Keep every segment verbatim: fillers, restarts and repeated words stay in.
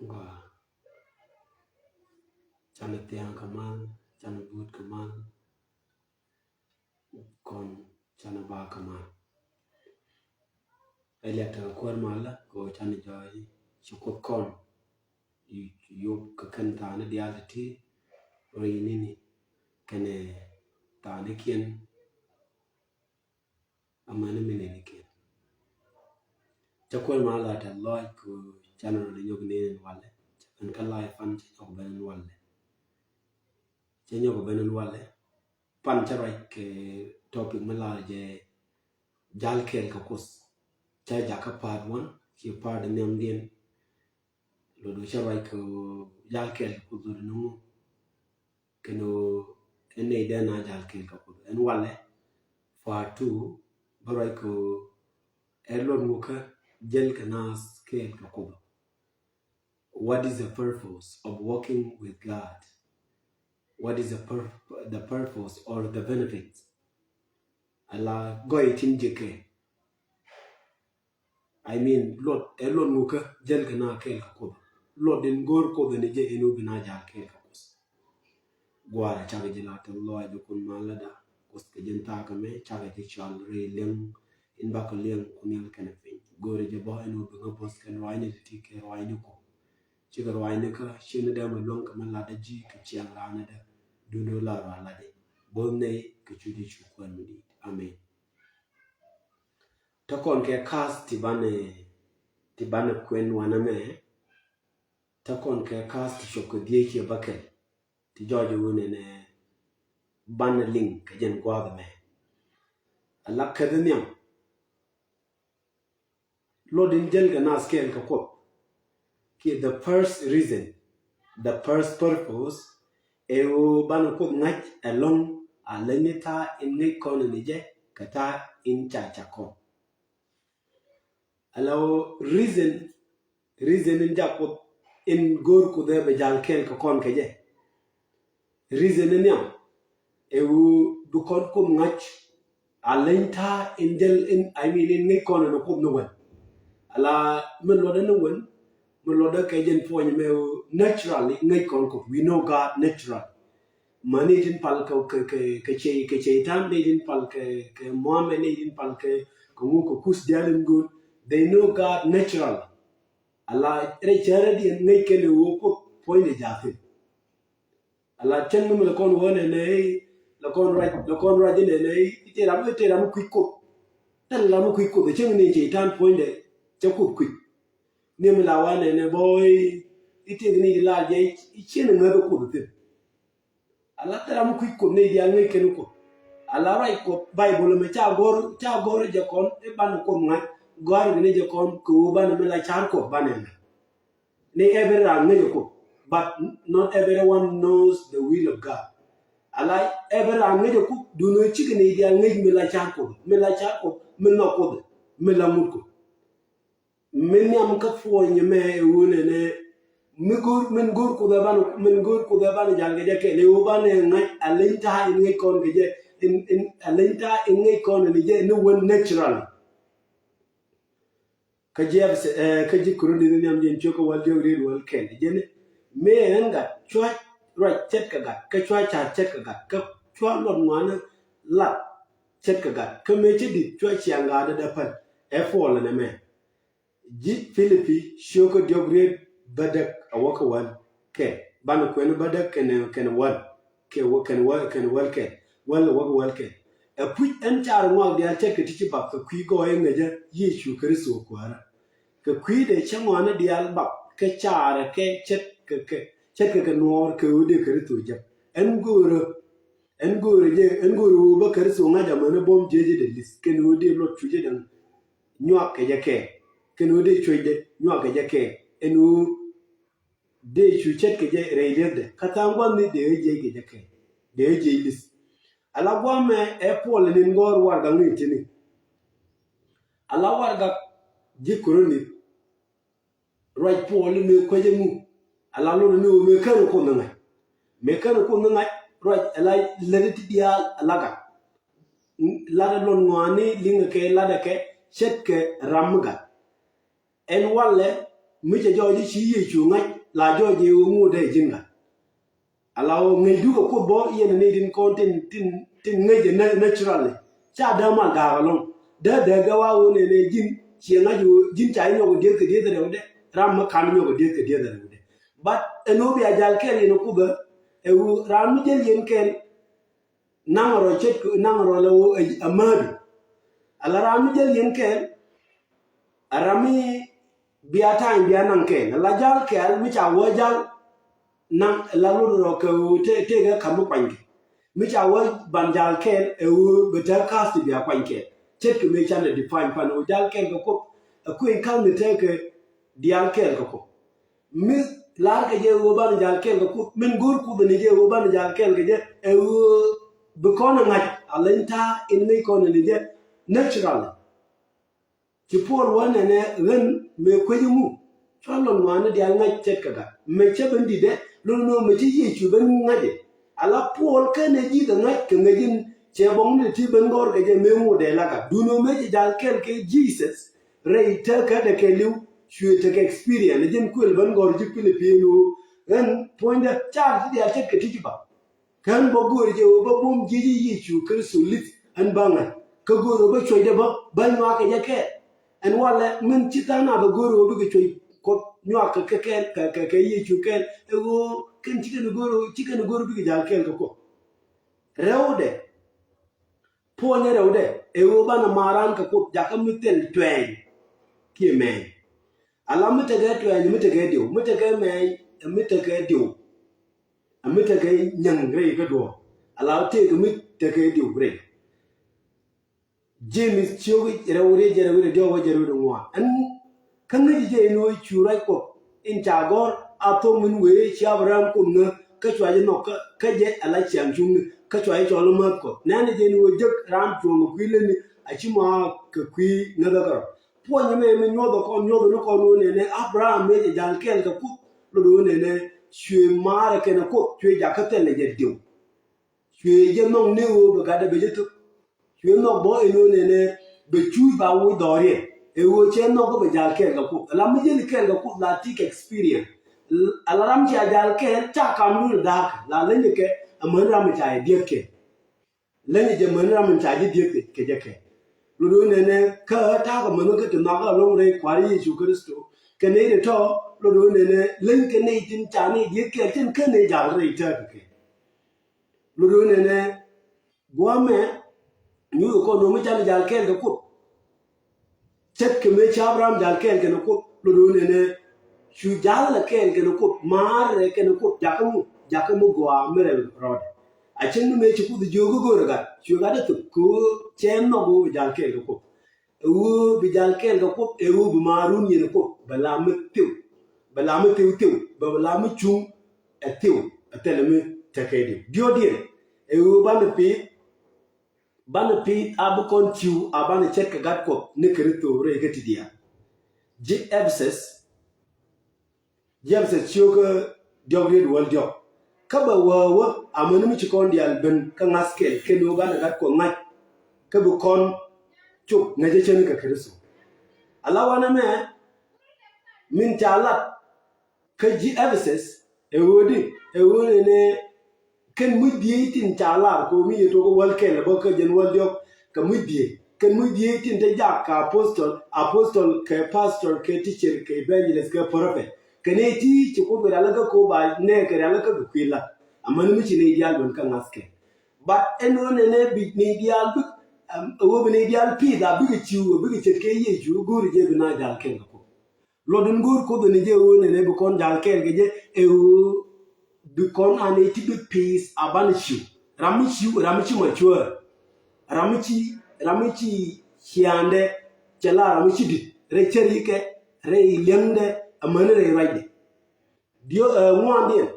Gua. Canɛ thiaŋ kɛ mal, canɛ buut kɛ mal, kɔn canɛ ba kɛ mal. Ɛ liak tekɛ kuäär malä kɛ ɣöö canɛ jɔɔc ci Kuoth kɔn. Yop kɛ kɛn thaani diaal ti ti rɛy nini kɛnɛ thaani kiɛn. Amäni mi nini kiɛn. Cä kuäär malä tɛ lɔc kɛ channel ni nyɔk ni walɛ. Cä ben kä live pan cä nyɔk ben walɛ. Cä nyɔk ben walɛ. Pan cä ruac kɛ topic mi lar jɛ jal kɛɛl kɛ Kuoth. Cä jakä part one kiɛ part nhiamdiɛn. Lot wä cä ruac kɛ jal kɛɛl kɛ Kuoth lot ni ŋu. Kɛn ɣöö ɛn nɛy dee na jal kɛɛl kɛ Kuoth. Ɛn walɛ part two bä ruac kɛ ɣöö ɛ lot ŋu kä jäl kɛ naath kɛɛl kɛ Kuoth. What is the purpose of walking with God? What is the pur-, the purpose or the benefit? Ala gɔy tin jɛ kɛ. I mean, luɔt, ɛ luɔt ŋukä jäl kɛ na kɛɛl kɛ Kuoth. Luɔt in go̱o̱r Kuoth in jɛ in wä bi na jal kɛɛl kɛ Kuoth. Gua̱a̱ra cakɛ ji̱ la tɛm lɔac jɛ kun ma läda. Kuoth kɛ jɛn thakä mɛ cakɛ ji̱ cɔal rɛy liɛŋ in bakɔ liɛŋ kun nhial kɛnɛ piny. Go̱o̱rɛ jɛ bä in wä bi ŋä bo̱th kɛn ruacni ti ti kɛ ruacni Kuoth. Cikɛ ruacni kä ci ni dee mɛ luäŋ kɛ mɛ latdä ji̱ kɛ ciaŋ raanidä. Duundä la ruac latdä bo̱th nɛy kɛ cu ji̱ cu kuɛn mi di̱i̱t. Amen. Te kɔn kɛ ka̱a̱th ti banɛ, ti banɛ kuɛn wanɛ mɛ. Te kɔn kɛ ka̱a̱th ti cop kɛ dhieec kiɛ bäkɛl ti jɔɔc wunɛ nɛ banɛ liŋ kɛ jɛn gua̱a̱th mɛ. Ala käth nhiam. Luɔt in jäl kɛ naath kɛɛl kɛ Kuoth. Kiɛ the first reason, the first purpose, ɛ ɣöö banɛ Kuoth ŋa̱c ɛlɔ̱ŋ a leny ni ta̱a̱ in ŋäc kɔn ni jɛ kɛ ta̱a̱ in ca ca kɔn. Ala ɣöö reason, reason in jak Kuoth in go̱o̱r Kuoth ɛ bɛ jal kɛɛl kɛ kɔn kɛ jɛ. Reason ni nhiam ɛ ɣöö bi kɔn Kuoth ŋa̱c a leny ta̱a̱ in jäl in, I mean, in ŋäc kɔn ni Kuoth ni wän. Ala mi luɔtdä ni wän, mi luɔtdä kɛ jɛn puɔ̱ny mɛ ɣöö naturally ŋäc kɔn Kuoth. We know God natural. Ma ni tin pal kɛ, kɛ, kɛ, kɛ cey, kɛ cey tan, ni tin pal kɛ, kɛ Muhammad, ni tin pal kɛ, kɛ ŋu kɛ kus diaal in go̱o̱r. They know God natural. Ala rɛy cärä diɛn ŋäc kɛn ɛ ɣöö Kuoth puɔ̱ny ni jathin. Ala cäŋ ni mi lɛ kɔn wä nɛ nɛ, lɛ kɔn ruac, lɛ kɔn ruac nɛ nɛ, i̱ tëë ram, i̱ tëë ram kui̱c Kuoth. Tɛl ram kui̱c Kuoth, cäŋ ni cey tan puɔ̱nydɛ, cä Kuoth kui̱c. Ni mi la wä nɛ nɛ bä i̱, i̱ tëë ni la jɛ, i̱ cien ŋäth Kuoth thi̱n. Ala tëë ram kui̱c Kuoth ni diaal ŋäc kɛn Kuoth. Ala ruac Kuɔth Baibol mɛ ca gɔr, ca gɔr jɛ kɔn, i̱ banɛ Kuoth ŋa̱c, gɔr ni jɛ kɔn, kɛ ɣöö banɛ mi la car Kuɔth banɛ ŋa̱c. Ni every ram ŋäc Kuoth, but not everyone knows the will of God. Ala every ram ŋäc Kuoth, duundɛ cikɛ ni diaal ŋäc mi la car Kuoth, mi la car Kuoth, mi nhɔk Kuoth, mi la ŋut Kuoth. Mi nhiam kä puɔ̱ny mɛ ɛ ɣöö nɛnɛ, mi go̱o̱r, min go̱o̱r Kuoth ɛ banɛ, min go̱o̱r Kuoth ɛ banɛ jal kɛ jɛ kɛɛl, ɛ ɣöö banɛ ŋa̱c a leny ta̱a̱ in ŋäc kɔn kɛ jɛ, in, in, a leny ta̱a̱ in ŋäc kɔn ni jɛ, ni wän natural. Kä jiɛp, eh, kä ji̱ Korinth ni nhiam jɛn ciök kä wäl diɔ̱k riet wäl kɛl. Jɛn mëë ɛn gat cua ruac ce̱tkɛ gat, kä cua ca̱r ce̱tkɛ gat, kä cua luɔt ŋuani lat ce̱tkɛ gat, kä mëë cä di̱t cua ciaŋ gat dee päl. Ɛ Puɔl ɛn ɛmɛ. Ji̱ Pilipi ciök kä diɔ̱k riet bädäk a wä kä wäl kɛl. Banɛ kuɛn bädäk kɛnɛ, kɛnɛ wäl. Kɛ wä, kɛn wä, kɛn wäl kɛl. Wäl, wä kɛ wäl kɛl. Ɛ puc ɛn car ŋɔak diaal ce̱tkɛ ti ci bak kɛ kui̱ gɔɔyä ŋäcä Yecu Kritho Kuäärä. Kɛ kui̱dɛ cä ŋɔaani diaal bak kɛ carɛ kɛ ce̱tkɛ, kɛ ce̱tkɛ kɛ nuɔɔr kɛ ɣöö dee Kritho jek. Ɛn go̱o̱rä, ɛn go̱o̱rä jɛ, ɛn go̱o̱rä ɣöö bä Kritho ŋa̱c amäni buɔ̱m jiecä dee li̱th kɛn ɣöö dee luɔt cucä dee nyuak kɛ jɛ kɛɛl. Kɛn ɣöö dee cuecdɛ nyuak kɛ jɛ kɛɛl. Ɛn ɣöö dee cu ce̱tkɛ jɛ rɛy li̱ethdɛ. Kä tha̱a̱ŋ gua̱thni dee ɣä jiɛc kɛ jɛ kɛɛl. Dee ɣä jiɛc li̱th. Ala gua̱a̱mɛ ɛ Puɔl ɛn in gɔ̱r warɛgak ni tini. Ala warɛgak ji̱ Korinth. Ruac Puɔl in mëë kuecä ŋu. Ala lot ni ɣöö mëë känɛ Kuoth ni ŋa̱c. Mëë känɛ Kuoth ni ŋa̱c ruac ala läti ti diaal ala gat. Latdɛ luɔt ŋɔaani liŋɛ kɛ latdɛ kɛ ce̱tkɛ ram mi gat. Ɛn walɛ Mi cɛ jɔɔc i̱ ci Yecu ŋa̱c, la jɔɔc i̱ ŋut dee ji̱n gat. Ala ɣöö ŋäcdu kɛ Kuoth bä yɛn ni tin kɔn tin, tin, tin ŋäc ɛ nä-, naturally. Ca däm a gaak ɛlɔ̱ŋ. Dee dee gɛ wa ɣöö nɛnɛ ji̱n ciɛ ŋa̱c ɣöö ji̱n ca i̱ nyɔk ɛ dieth kɛ dieth rɛwdɛ. Ram mi kan nyɔk ɛ dieth kɛ dieth rɛwdɛ. But ɛn ɣöö bia jal kɛɛl yɛn ɛ Kuoth ɛ, ɛ ɣöö raan mi jäl yɛn kɛɛl. Naŋ rɔ ce̱tkɛ, naŋ rɔ lɛ ɣöö ɛ, ɛ määdu. Ala raan mi jäl yɛn kɛɛl. Ɛ ram mi bia ta̱a̱ny bia naŋ kɛɛl. Ala jal kɛɛl mi ca wä jal naŋ, ala lot rɔ kɛ ɣöö te, tekɛ ka̱m mi kuanykɛ. Mi ca wä ban jal kɛɛl ɛ ɣöö bɛ te ka̱th ti bia kuany kɛɛl. Ce̱tkɛ mëë canɛ define pan ɣöö jal kɛɛl kɛ Kuoth. Ɛ kuëny ka̱th mi tekɛ diaal kɛɛl kɛ Kuoth. Mi la̱r kɛ jɛ ɣöö banɛ jal kɛɛl kɛ Kuoth, min go̱o̱r Kuoth ni jɛ ɣöö banɛ jal kɛɛl kɛ jɛ, ɛ ɣöö bi kɔn ɛ ŋa̱c, a leny ta̱a̱ in ŋäc kɔn ni jɛ, naturally. Ci Puɔl wä nɛnɛ ɣän mëë kuec iŋu, cua lɔn ŋuani diaal ŋa̱c ce̱tkɛ gat. Mëë cä ben di̱t ɛ, lon ni ɣöö mëë ci Yecu ben ŋa̱c ɛ. Ala Puɔl kɛnɛ ji̱th ɛ ŋa̱c kɛ ŋäc in, cɛ bɔŋ ni ti ben gɔ̱r kɛ jɛ mëë ŋot ɛ la gat. Duundɛ mëë ci jal kɛɛl kɛ Jesus, rɛy tekädɛ kɛɛliw, cuɛ tekɛ experience. Jɛn kuël ben gɔ̱r ji̱ Pilipin ɣöö ɣän puɔ̱nydä car ti diaal ce̱tkɛ ti ji̱ ba. Kä ɣän bä go̱o̱r jɛ ɣöö bä buɔ̱m ji̱ ji̱ Yecu Kritho li̱th ɣän bä ŋa̱c. Kä go̱o̱r ɣöö bä cuɔ̱cdɛ bä, bä nyuak kɛ jɛ kɛɛl. Ɛn walɛ min ci tha̱a̱ŋ na bä go̱o̱r ɣöö bikɛ cuɔ̱c Kuɔth nyuak kɛ, kɛ kɛɛl, kɛ, kɛ, kɛ Yecu kɛɛl. Ɛ ɣöö kɛn ci kɛn go̱o̱r ɣöö, ci kɛn go̱o̱r bikɛ jal kɛɛl kɛ Kuɔth. Rɛwdɛ. Puɔ̱nyɛ rɛwdɛ ɛ ɣöö banɛ ma̱a̱ raan kɛ Kuoth jakä mi thil tuɛɛny kiɛ mɛɛny. Ala mi tekɛ tuɛɛny, mi tekɛ diw, mi tekɛ mɛɛny, mi tekɛ diw. Mi tekɛ nya̱ŋ rɛy kä duɔ̱ɔ̱r. Ala tëëkɛ mi tekɛ diw rɛy. James ciök rɛw rɛy jɛ rɛw rɛy diɔ̱k wä jɛ rɛw rɛy ŋuan. Ɛn Kä ŋäci jɛ in ɣöö cu ruac Kuɔth in ca gɔ̱r a thok min wëë ci Abraham Kuoth ŋäth kä cua jɛ nhɔk kä, kä jɛ ala ciaŋ cuŋni kä cua jɛ cɔl i̱ mäth Kuɔth. Nɛnɛ jɛ in ɣöö jek raan cuɔ̱ŋ kɛ kui̱ lätni a ci mɔ kɛ kui̱ ŋäthä kärɔ̱. Puɔ̱ny ɛmɛ mi nyuɔthɛ kɔn, nyuɔthɛ ni kɔn ɣöö nɛnɛ Abraham mëë cɛ jal kɛɛl kɛ Kuoth, lot ɣöö nɛnɛ cuɛ maarɛ kɛnɛ Kuoth, cuɛ jakä thilɛ jɛ diw. Cuɛ jɛ nhɔk ni ɣöö bɛ gatdɛ bɛ jɛ thöp. Cuɛ nhɔk bä ɛn ɣöö nɛnɛ bɛ cuuc ba woc dhɔriɛn. Ɛ ɣöö cɛ nhɔk kä bɛ jal kɛɛl kɛ Kuoth. Ala mi jäli kɛɛl kɛ Kuoth la tik experience. Ala ram cia jal kɛɛl ca kam ni da̱a̱k. La leny kɛ amäni ram ca jɛ dieth kɛɛl. Leny jɛ amäni ram ca jɛ dieth kɛ jɛ kɛɛl. Lot ɣöö nɛnɛ kä ta̱a̱ kɛ mäni kä ti nhɔk kä lɔŋ rɛy Kua̱r Yecu Kritho. Kɛ nɛy ti tɔ̱ lot ɣöö nɛnɛ leny kɛ nɛy tin ca nɛy dieth kɛɛl tin kä nɛy jal rɛy tääk kɛ kɛɛl. Lot ɣöö nɛnɛ gua̱a̱mɛ nyuuth kɔn nööŋ mi canɛ jal kɛɛl kɛ Kuoth. Ce̱tkɛ mëë ci Abraham jal kɛɛl kɛnɛ Kuoth, lot ɣöö nɛnɛ cu jal ɛ kɛɛl kɛnɛ Kuoth, maarɛ kɛnɛ Kuoth jakä mi, jakä mi gɔaa mi rɛl rɔɔdɛ. A cäŋ ni mëë ci Kuoth jiök i̱ go̱o̱rɛ gat, cuɛ gat ɛ thöp kɛ ɣöö cɛ nhɔk ɣöö bi jal kɛɛl kɛ Kuoth. Ɛ ɣöö bi jal kɛɛl kɛ Kuoth, ɛ ɣöö bi maarun yɛn ɛ Kuoth bɛ la mi thiw, bɛ la mi thiw thiw, bɛ la mi cuŋ ɛ thiw, ɛ thilɛ mi tekɛ diw. Diɔ̱ɔ̱kdiɛn, ɛ ɣöö banɛ pi̱i̱th, banɛ pi̱i̱th a bi kɔn ci̱w a banɛ ce̱tkɛ Gat Kuɔth ni Kritho rɛy kä ti diaal. Ji̱ Ɛpɛthɛth, Ji̱ Ɛpɛthɛth cio̱kä diɔ̱k riet wäl diɔ̱k. Kä bɛ wä wä amäni mi ci kɔn diaal ben kä ŋa̱th kɛl kɛn ɣöö banɛ Gat Kuɔth ŋa̱c. Kä bi kɔn cop ŋäcä cäni kɛ Kritho. Ala wanɛ mɛ min ca lat kä ji̱ Ɛpɛthɛth ɛ ɣöö di, ɛ ɣöö nɛnɛ kɛn muc dhieec tin ca lar kɛ ɣöö mi yɛ tok wäl kɛl bä kä jɛn wäl diɔ̱k kɛ muc dhieec. Kɛn muc dhieec tin te jak kɛ apostol, apostol kɛ pastor kɛ teacher kɛ evangelist kɛ prophet. Kɛ nɛy ti ci Kuoth kɛ rialikä kɛ ɣöö ba nɛɛkɛ rialikä bi kui̱ la̱t. Amäni mi ci nɛy diaal ben kä ŋa̱th kɛl. But ɛn ɣöö nɛnɛ bi nɛy diaal bik, ɛm, ɛ ɣöö bi nɛy diaal pi̱i̱th a bikɛ ci̱w, a bikɛ ce̱tkɛ Yecu, go̱o̱ri jɛ bi na jal kɛl kɛ Kuoth. Luɔt in go̱o̱r Kuoth ni jɛ ɣöö nɛnɛ bi kɔn jal kɛɛl kɛ jɛ ɛ ɣöö bi kɔn a nɛy ti bi pi̱i̱th a banɛ ci̱w. Ram mi ci̱w, ram mi ci mature. Ram mi ci, ram mi ci ciaaŋdɛ cɛ la ram mi ci di̱t rɛy cärikɛ, rɛy li̱eŋdɛ amäni rɛy ruacdɛ. Diɔ̱k, ɛ, ŋuandiɛn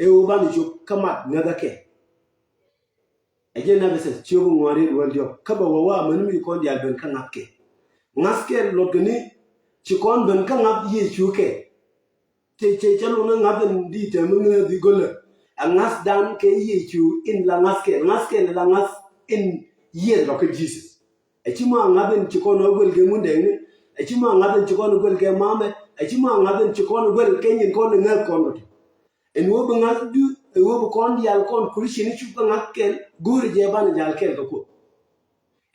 ɛ ɣöö banɛ cop kä mat ŋäthä kɛl. Ɛ jɛn Ɛpɛthɛth ciök ŋuan riet wäl diɔ̱k. Kä bɛ wä wä amäni mi kɔn diaal ben kä ŋa̱th kɛl. Ŋa̱th kɛl luɔt kɛ ni ci kɔn ben kä ŋa̱th Yecu kɛl. Cɛ, cɛ, cɛ luɔt ni ŋa̱th in di tɛm mi ŋäth i̱ go̱lä. Ɛ ŋa̱thdan kɛ Yecu in la ŋa̱th kɛl. Ŋa̱th kɛl la ŋa̱th in yieth lɔ kä Jesus. Ɛ ci ma ŋa̱th in ci kɔn ɛ guel kɛ Ŋundɛŋni. Ɛ ci ma ŋa̱th in ci kɔn ɛ guel kɛ mamɛ. Ɛ ci ma ŋa̱th in ci kɔn guɛl keny in kɔn in ŋäth kɔn kɛ tɔ. Ɛn wee bi ŋa̱th du, ɛ wee bi kɔn diaal kɔn kuri cini cuk kä ŋa̱th kɛl, go̱o̱ri jɛ banɛ jal kɛl kɛ Kuoth.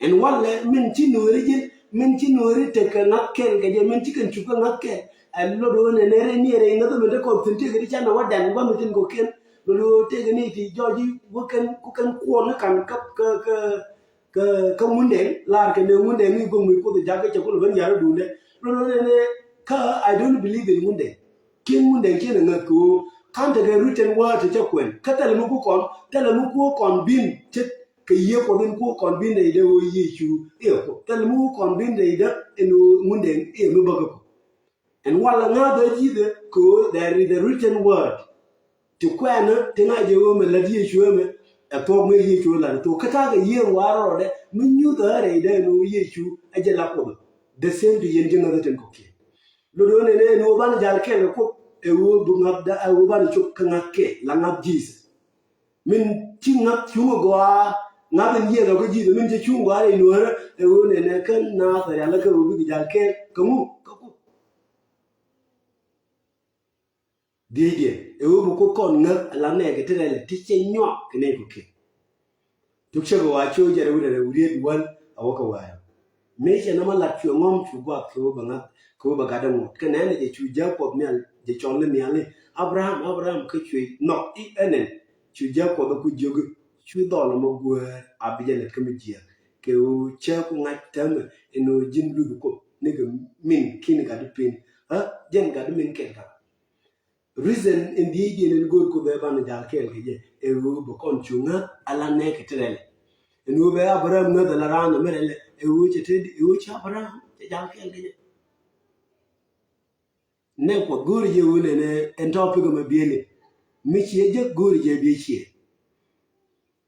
Ɛn walɛ min ci nuɔri ji̱n, min ci nuɔri tekɛ ŋa̱th kɛl kɛ jɛ, min ci kɛn cuk kä ŋa̱th kɛl. Ɛ lot wee nɛ nɛ rɛy ni rɛy ŋa̱th min te kɔn thin tëëk di canɛ wä dɛn gua̱n mi tin kɔkiɛn. Lot wee tëëk ni ti jɔɔc i̱ wä kɛn, ku kɛn kuɔn ni kan kä, kä, kä, kä, kä Ŋundɛŋ, lar kɛ ni Ŋundɛŋ ni go̱ŋ mi Kuoth jakä cɛ kulɛ ben yar duundɛ. Lot wee nɛ nɛ kä I don't believe in Ŋundɛŋ. Kiɛn Ŋundɛŋ kiɛn a ŋäth kɛ ɣöö kan tekɛ written word ti cɛ kuɛn. Kä thilɛ mi ku kɔn, thilɛ mi ku kɔn bin cɛ kɛ Yiëë Kuɔth in ku kɔn bin rɛy dee ɣöö Yecu iɛ Kuoth. Thilɛ mi ku kɔn bin rɛy dee ɛn ɣöö Ŋundɛŋ iɛ mi bäkä Kuɔth. Ɛn walɛ ŋa̱th ɛ ji̱thɛ kɛ ɣöö there is a written word. Ti kuɛnä ti ŋa̱c jɛ ɣöö mɛ lät Yecu ɛmɛ ɛ thuɔ̱k mi Yecu ɛ lat ɛ thuɔ̱k. Kä ta̱a̱ kɛ Yiëë Kua̱r rɔɔdɛ mi nyuthɛ ɣä rɛy dee ɛn ɣöö Yecu ɛ jɛ la Kuoth. The same ti yɛn ji̱ ŋäth ɛ tin kɔ̱kiɛn. Lot ɣöö nɛnɛ ɛn ɣöö banɛ jal kɛɛl kɛ Kuoth ɛ ɣöö bi ŋa̱th da ɛ ɣöö banɛ cop kä ŋa̱th kɛɛl la ŋa̱th Jesus. Min ci ŋa̱th cuŋ ɛ gɔaa ŋa̱th in yiëë lɔ kä Jesus min cɛ cuŋ gɔaa rɛy nuäärä ɛ ɣöö nɛnɛ kä naath ɛ rial kä ɣöö bikɛ jal kɛɛl kɛ ŋu kä Kuoth. Dhiecdiɛn ɛ ɣöö bi Kuoth kɔn ŋäth ala nɛɛkɛ ti rɛlɛ ti cɛ nyuak kɛ nɛy kɔ̱kiɛn. Tuk cäk ɣɔaa cio̱o̱k jɛ rɛw rɛw riet wäl a wä kɛ wäl. Mëë cɛ nɔmɔ lat cuɛ ŋɔm cu guath kɛ wä bɛ ŋa̱th kɛ wä bɛ gat ɛŋuɔt kɛ nɛɛnɛ jɛ cu Jacob nhial jɛ cɔl ni nhial ni Abraham, Abraham kä cuɛ nhɔk i̱ ɛnɛn cu Jacob ɛ ku jiök i̱ cu dhɔl ɛmɔ guäär a bi jɛ lät kä mi jiääk kɛ ɣöö cä ku ŋa̱c täämɛ ɛn ɣöö ji̱n luth Kuoth nikɛ min ki̱n gat i̱ pin. Ɣä jɛn gat i̱ min kɛl gat. Reason in dhiecdiɛn in go̱o̱r Kuoth ɛ banɛ jal kɛɛl kɛ jɛ ɛ ɣöö bɛ kɔn cu ŋäth ala nɛɛkɛ ti rɛlɛ. In ɣöö bɛ Abraham ŋäth ala raan ɛmɛ rɛlɛ ɛ ɣöö cɛ te ɛ ɣöö cɛ Abraham cɛ jal kɛɛl kɛ jɛ. Nɛ Kuɔth go̱o̱ri jɛ ɣöö nɛnɛ ɛn topic ɛmɛ bieyni. Mi ciɛ jek go̱o̱ri jɛ biey ciɛ.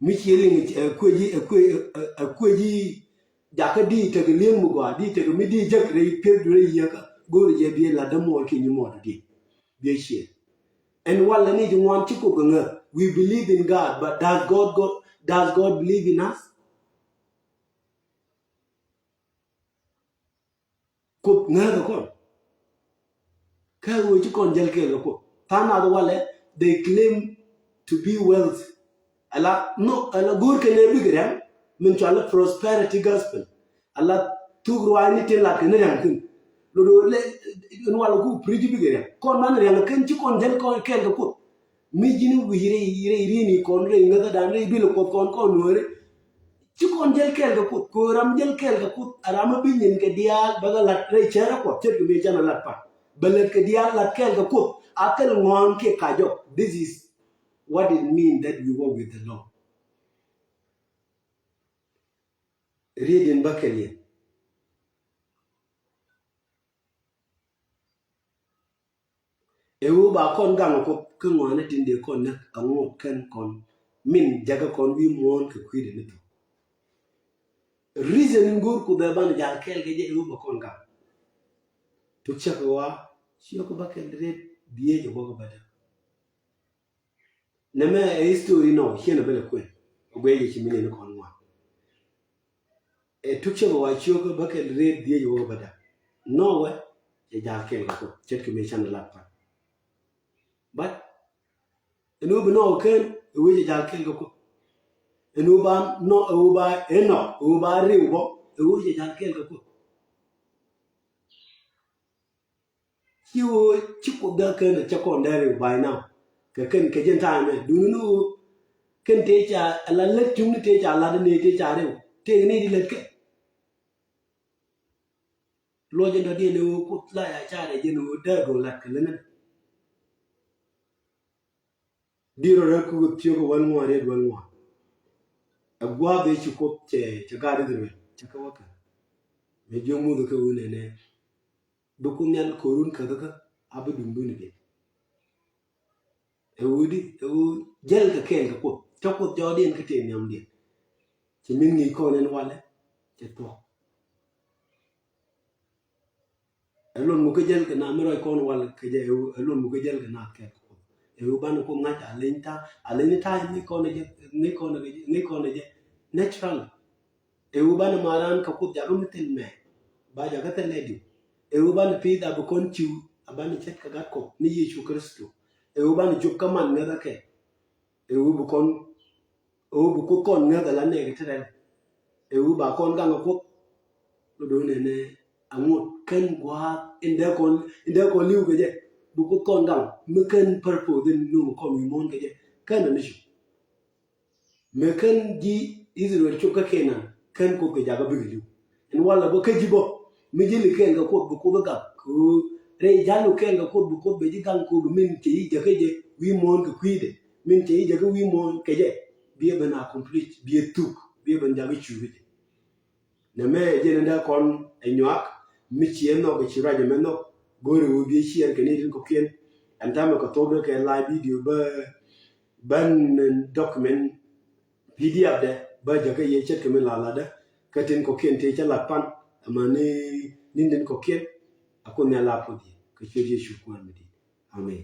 Mi ciɛ liŋ ɛ kueci ɛ kueci ɛ kueci jakä di tekɛ li̱eŋ mi gɔaa di tekɛ mi di jek rɛy pieth rɛy yiëkä go̱o̱ri jɛ biey lat dämuɔɔr kiɛ nyimuɔɔr di. Biey ciɛ. Ɛn walɛ ni ji̱ ŋuan ci Kuoth kɛ ŋäth. We believe in God, but does God, God, does God believe in us? Kuoth ŋääthɛ kɔn. Kä ɣöö ci kɔn jäl kɛɛl kɛ Kuoth. Tha̱a̱ŋ nath walɛ, they claim to be wealth. Ala, no, ala go̱o̱r kɛn ɛ bikɛ ria̱ŋ min cɔal prosperity gospel. Ala thuk ruaacni tin lat kɛn ria̱ŋ thi̱n. Lot ɣöö lɛ in walɛ ku preach bikɛ ria̱ŋ. Kɔn man ria̱ŋ kɛn ci kɔn jäl kɔn kɛɛl kɛ Kuoth. Mi ji̱n wi̱c rɛy rɛy ri̱i̱ni kɔn rɛy ŋäthädan rɛy bilɛ Kuɔth kɔn kɔn nuääri. Ci kɔn jäl kɛɛl kɛ Kuoth kɛ ɣöö ram jäl kɛɛl kɛ Kuoth a ram mi bi nyin kɛ diaal bɛ kɛ lat rɛy cärä Kuɔth ce̱tkɛ mëë canɛ lat pan. Bɛ lät kɛ diaal lat kɛɛl kɛ Kuoth a thil ŋɔ̱ɔ̱n kiɛ kacɔ. This is what it mean that we walk with the Lord. Riet in bä kɛl yɛn. Ɛ ɣöö ba kɔn gaŋ Kuoth kä ŋɔaani tin dee kɔn näk aŋuɔk kɛn kɔn min jakä kɔn wi̱i̱ muɔ̱ɔ̱n kɛ kui̱dɛ ni thok. Reason in go̱o̱r Kuoth ɛ banɛ jal kɛɛl kɛ jɛ ɛ ɣöö ba kɔn gaŋ. Tuk cäk ɣɔaa ciök bä kɛl riet dhieec ɛ wäk bädä. Nɛmɛ ɛ history nɔ ciɛn ɛ bä lɛ kuën ɛ guɛc yɛ ci mi nɛn kɔn ŋuan. Ɛ tuk cɛ bɛ wa ciök bä kɛl rɛɛt dhiec wä bä da. Nɔwɛ cɛ jal kɛl kɛ Kuoth ce̱tkɛ mëë canɛ lat pan. But ɛn ɣöö bi Nɔwɛ kɛn ɛ ɣöö cɛ jal kɛl kɛ Kuoth. Ɛn ɣöö ba nɔ ɛ ɣöö ba Enɔk ɛ ɣöö ba riw bä ɛ ɣöö cɛ jal kɛl kɛ Kuoth. Ci ɣöö ci Kuoth dee kɛn cɛ kɔn dee riw by now. Kɛ kɛn kɛ jɛn time ɛ duuni ni ɣöö kɛn tëë ca ala lät cuŋni tëë ca lat ni tëë ca riw tëë ni di lät kɛ. Luɔc in dɔ̱diɛn ni ɣöö Kuoth la ya ca rɛc jɛn ɣöö dee duɔl lat kɛ lät ni. Di rɔ rɛk Kuoth ciök ɛ wäl ŋuan riet wäl ŋuan. Ɛ gua̱a̱th ëë ci Kuoth cɛ cɛ gaat Israel cɛ kɛ wä kɛ. Mëë jiök Muthɛ kɛ ɣöö nɛnɛ bi Kuoth Nhial ko̱run käkäkä a bi duŋdun i̱ biɛt. Ɛ ɣöö di ɛ ɣöö jäl kɛ kɛɛl kɛ Kuoth cä Kuoth jɔɔdiɛn kä tëë nhiamdiɛn. Ci min ŋi̱i̱c kɔn ɛn walɛ cɛ thuɔ̱k. Ɛ luɔt ŋu kä jäl kɛ naath mi ruac kɔn wal kɛ jɛ ɛ ɣöö ɛ luɔt ŋu kä jäl kɛ naath kɛɛl kɛ Kuoth. Ɛ ɣöö banɛ Kuoth ŋa̱c a leny ta̱a̱ a leny ta̱a̱ ŋi̱i̱c kɔn ɛ jɛ ŋi̱i̱c kɔn ɛ jɛ ŋi̱i̱c kɔn ɛ jɛ natural. Ɛ ɣöö banɛ maran kɛ Kuoth jakä mi thil mɛ ba jakä thil lɛ diw. Ɛ ɣöö banɛ pi̱i̱th a bi kɔn ciw a banɛ cät kɛ Gat Kuɔth ni Yecu Kritho. Ɛ ɣöö banɛ cop kä man ŋäthä kɛ. Ɛ ɣöö bi kɔn, ɛ ɣöö bi Kuoth kɔn ŋäth ala nɛɛkɛ ti rɛl. Ɛ ɣöö ba kɔn gaŋ ɛ Kuoth. Kɛ do̱n ɛnɛ aŋot kän gua̱a̱th in dee kɔn, in dee kɔn li̱w kɛ jɛ. Bi Kuoth kɔn gaŋ mi kän purpose in nööŋ kɔn wi̱i̱ muɔ̱ɔ̱n kɛ jɛ. Kän ani cu. Mëë kän ji̱ Israel cop kä Kenan, kän Kuoth kɛ jakä bikɛ li̱w. Ɛn walɛ bä kä ji̱ bä mi ji̱ li kɛɛl kɛ Kuoth, bi Kuoth ɛ gak. Kɛ ɣöö rɛy ja̱l wä kɛɛl kɛ Kuoth, bi Kuoth bɛ ji̱ gaŋ kɛ ɣöö bi min cɛ ji̱ jäkä jɛ wi̱i̱ muɔ̱ɔ̱n kɛ kui̱dɛ, min cɛ ji̱ jäkä wi̱i̱ muɔ̱ɔ̱n kɛ jɛ, bi ɛ ben accomplish, bi ɛ thuk, bi ɛ ben jakä cuup jɛ. Nɛmɛ jɛn in dee kɔn ɛ nyuak mi ciɛ nhɔk, ɛ ci ruac ɛmɛ nhɔk. Go̱o̱ri ɣöö bi ɛ share kɛ ni tin kɔ̱kiɛn. Ɛn täämɛ kɛ thok dee kɛ live video bä, bän document P D F dɛ bä jäkä yɛ ce̱tkɛ min la latdä. Kä tin kɔ̱kiɛn tëë cä lat pan, ɛmɛ ni ni̱n tin kɔ̱kiɛn. A Kuoth Nhial a puɔth yɛ kɛ ciöt Yecu Kuäär mi di̱i̱t. Amen.